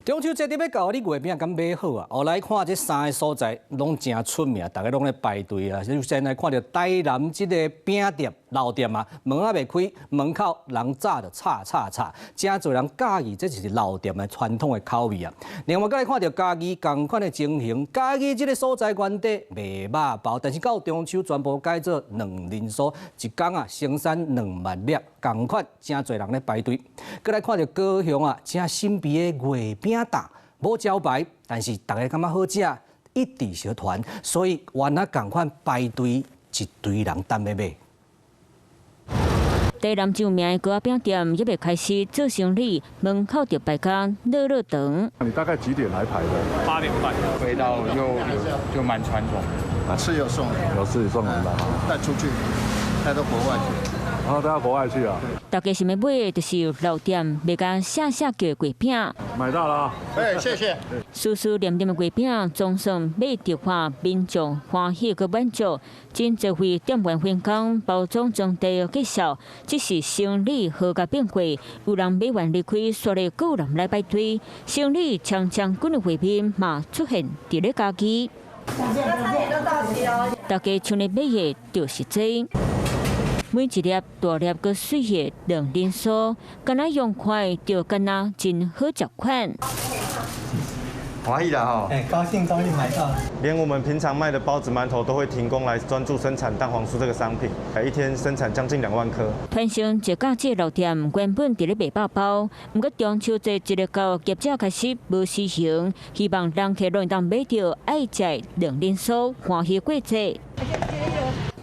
中秋節欲到，你月餅敢買好啊？哦，來看這三个所在攏誠出名，逐家攏咧排隊啊。首先來看著台南這個餅店老店啊，門猶未開，門口人早就插插插，誠濟人佮意，這就是老店的傳統的口味啊。另外，閣來看著嘉義仝款的情形，嘉義這个所在原底賣肉包，但是到中秋全部改做卵仁酥，一工啊生產2萬粒，仝款誠濟人咧排隊。閣來看著高雄啊，誠神秘的月餅檔，無招牌，但是逐家感覺好食，一直相傳，所以原來仝款排隊一堆人等欲買。台南著名的糕仔餅店猶未開始做生意，門口就排甲落落長。你大概幾點來排的？8點半。味道又就蠻傳統，吃有送，有吃有送的，帶出去，帶到國外去。然後帶到國外去啊！大家想欲買的就是老店賣甲聲聲叫的月餅。買到啦！哎，謝謝。思思念念的月餅，總算買著看民眾歡喜閣滿足。真濟位店員分工包裝裝袋介紹，只是生理好甲變過，有人買完離開，煞咧閣有人來排隊。生理強強滾的畫面嘛出現佇咧嘉義。大家搶咧買的就是這个。每一粒大粒閣媠的卵仁酥，敢若用看就敢若真好食款。歡喜啦吼！哎，高興高興買到。連我們平常賣的包子、饅頭都會停工來專注生產蛋黃酥這個商品，一天生產將近2萬顆。傳承一家這老店原本佇咧賣肉包，毋過中秋節一日到，業者開始無時閒，希望人客攏會當買著愛食的卵仁酥，歡喜過節。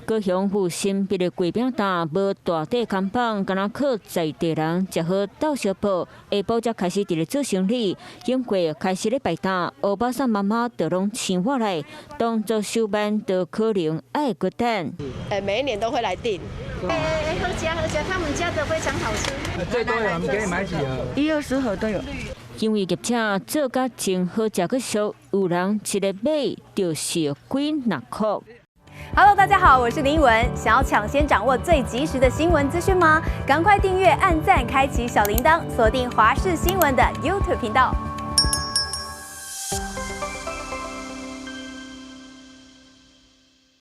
高雄有神秘的月餅檔，無大塊看板，敢若靠在地人食好鬥相報。下晡才開始佇咧做生意，經過開始咧排檔，歐巴桑媽媽就攏請我來，動作收慢，就可能愛閣等。哎，每一年都會來訂。哎哎哎，好食好食，他們家的非常好吃。最多有人給你買幾盒？一二十盒都有。因為業者做甲真好食閣俗，有人一个買就是幾若箍。 Hello，大家好，我是林文。想要搶先掌握最及時的新聞資訊嗎？趕快訂閱、按讚、開啟小鈴鐺，鎖定華視新聞的 YouTube 頻道。